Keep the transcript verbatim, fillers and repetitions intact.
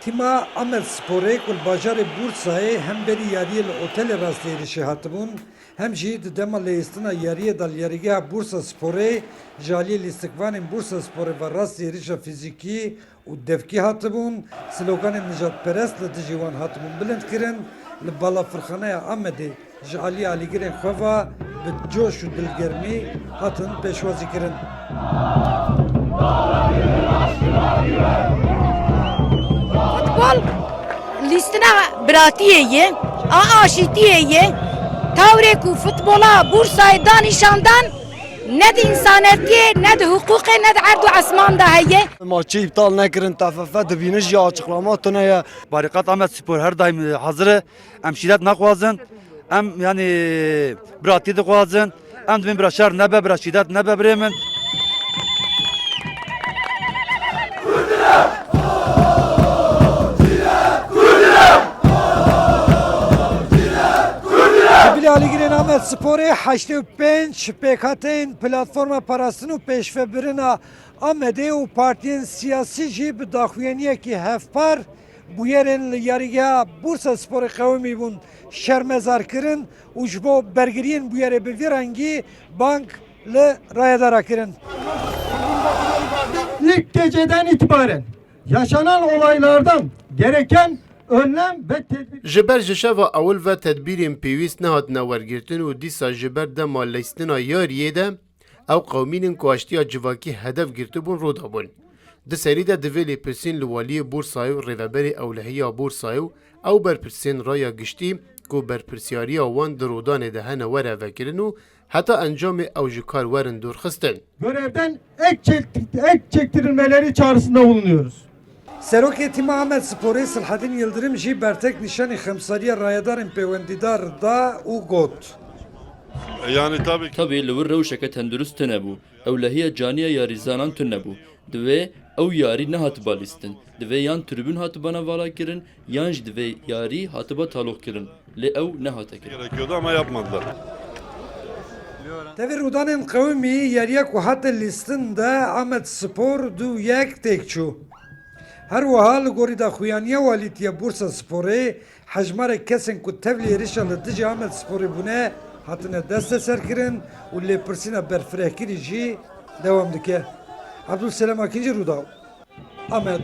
Tîma Amedsporê ku li bajarê Bursayê hem berî yariyê li otelê rastî êrişê hatibûn, hem jî di dema leyistina yariyê de li yarîgeha Bursasporê ji aliyê lîstikvanên Bursasporê ve rastî êrişa fîzîkî û devkî hatibûn, sloganên nijadperest li dijî wan hatibûn bilindkirin, li balafirxaneya Amedê ji alî alîgirên xwe ve bi coş û dilgermî hatin pêşwazîkirin. Futbol lîstina biratiyê ye, a aşîtiyê ye. Tawrê ku futbola Bursayê da nîşandan, ne di însanetiyê, ne di hiqûqê, ne di erd û esman de heye. Maçı iptal nekirin, T F F dibîne jî açıklama tune ye. Barîqat Amedspor her daim hazir e. Em şîdet naxwazin. Em, yanî, biratî dixwazin. Em dibên bira şer nebe, bira şîdet nebe birê min. Ji bilî alîgirên Amedsporê heştê û pênc pêkhateyên Platforma Parastin û Pêşvebirina Amedê û partiyên siyasî jî bi daxuyaniyekî hevpar bûyerên li yarîgeha Bursasporê qewimî bûn şermezar kirin û ji bo bergiriyên bûyerê bi vî rengî bang li rayedara kirin. İlk geceden itibaren yaşanan olaylardan gereken önlem ve tedbir Ji ber ji şeva ewil ve tedbîrên pêwîst nehatine wergirtin û dîsa ji ber dema leyistina yariyê de ew qewimîn in ku aştiya civakî hedef girtibûn rû dabûn. Di serî de divê lêpirsîn li waliyê Bursayê û rêveberê ewlehiya Bursayê û ew berpirsên raya giştî ku berpirsiyariya wan di rûdanê de hene were vekirin û heta encamê ew ji kar werin dûrxistin. Görevden ek, çek, ek çektirilmeleri çağrısında bulunuyoruz. Serokê Tîma Amedsporê Silhedîn Yildirim jî bertek nîşanî xemsariya rayedarên pêwendîdar da û got. Yani tabii ki. Tabii li wir rewşeke tendurist tune bû. Ewlehiya caniya yarîzanan tune bû. Divê ew yarî nehatiba lîstin. Divê yan tribûn hatibana vala kirin, yan jî divê yarî hatiba taloq kirin. Lê ew nehate kirin. Gerekiyordu ama yapmadılar. Tevî rûdanên qewimî yariya ku hate lîstin de Amedspor du yek têk çû. Her wiha li gorî daxuyaniya walîtiya Bursasporê, hejmarek kesên ku tevlî êrişa li dijî Amedsporê bûne hatine desteserkirin û lêpirsîna berfirehkirî jî dewam dike. Abdulselam Akinci, Rûdaw, Amed.